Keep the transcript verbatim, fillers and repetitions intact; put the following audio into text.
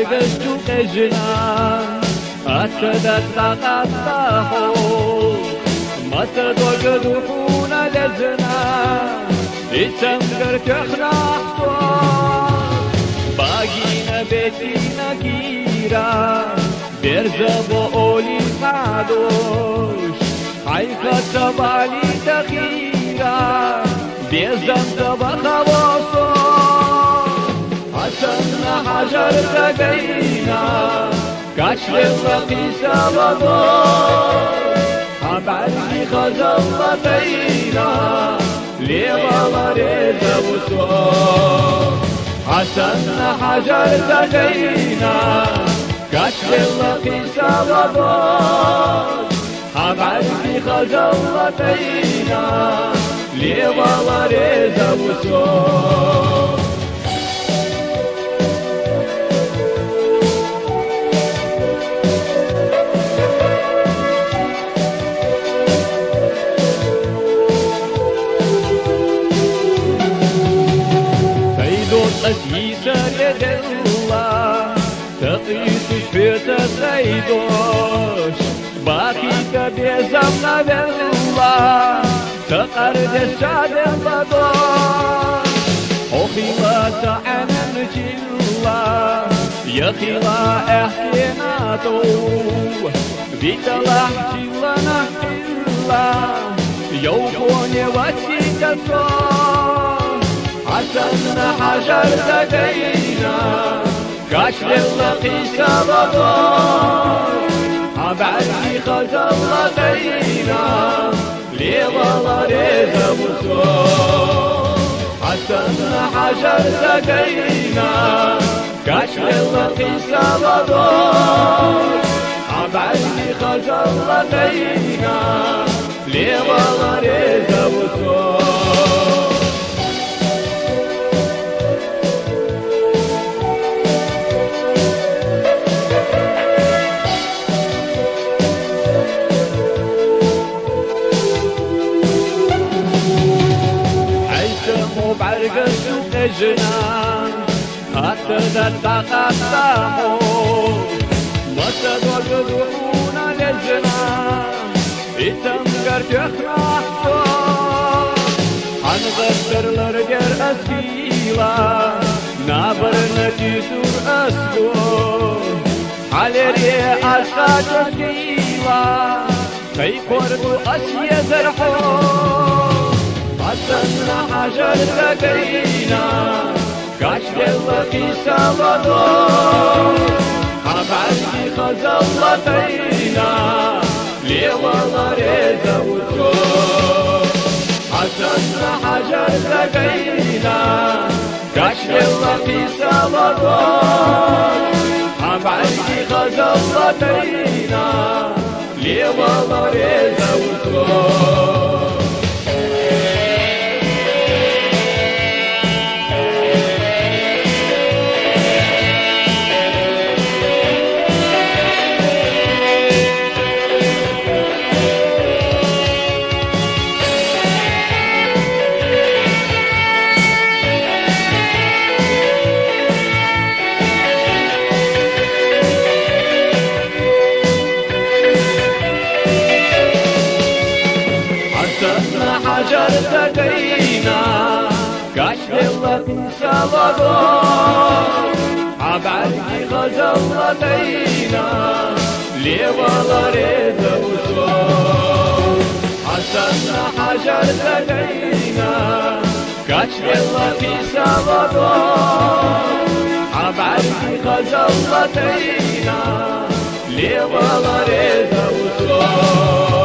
Гашук эжна, атта датта къатта хо, маса дог духуна лезна, ицам гар тёхна хто, багина бетина кира, берза бо оли падош, хайка табали тахира, безам таба хавосо. Ҳасан Ҳажар тагайна, качлела къиса ладо, хабарги хазалла тайна, левала реза усо. Ҳасан Ҳажар тагайна, качлела къиса ладо, хабарги хазалла тайна, левала реза усо. Сайдо тӀасиса редела, тӀакьисуш хӀуьта сайдош, бахита безам навелла, тӀакьардеш чаделла дош. Хьо хила тӀаӀамчилла, я хила эхкена тӀов, витӀалахь чилла нахь хилла, йовхоне васита со. Ӏасан Хьажар тагайна, качлела къиса ладо, хабарги хазалла тайна, левала реза усо. Ӏасан Хьажар тагайна, качлела къиса ладо, хабарги хазалла тайна, левала реза усо. ГӀайса хӀу бӀаргашук эжна, атта датта къатта хо, маса дог духуна лезна, ицам гар тёхна хто. Хьангъаттарлар дер ас хила, набарна тӀисур ас го, хьалере ас хача хила. Кайкъорду ас езар хьо, Ӏасан Хьажар тагайна, качлела къиса ладо, хабарги хазалла тайна, левала реза усо. Ӏасан Хьажар тагайна, качлела къиса ладо, хабарги хазалла тайна, левала реза усо. Ӏасан Хьажар тагайна, качлела къиса ладо, хабарги хазалла тайна, левала реза усо. Ӏасан Хьажар тагайна, качлела къиса ладо, хабарги хазалла тайна, левала реза усо.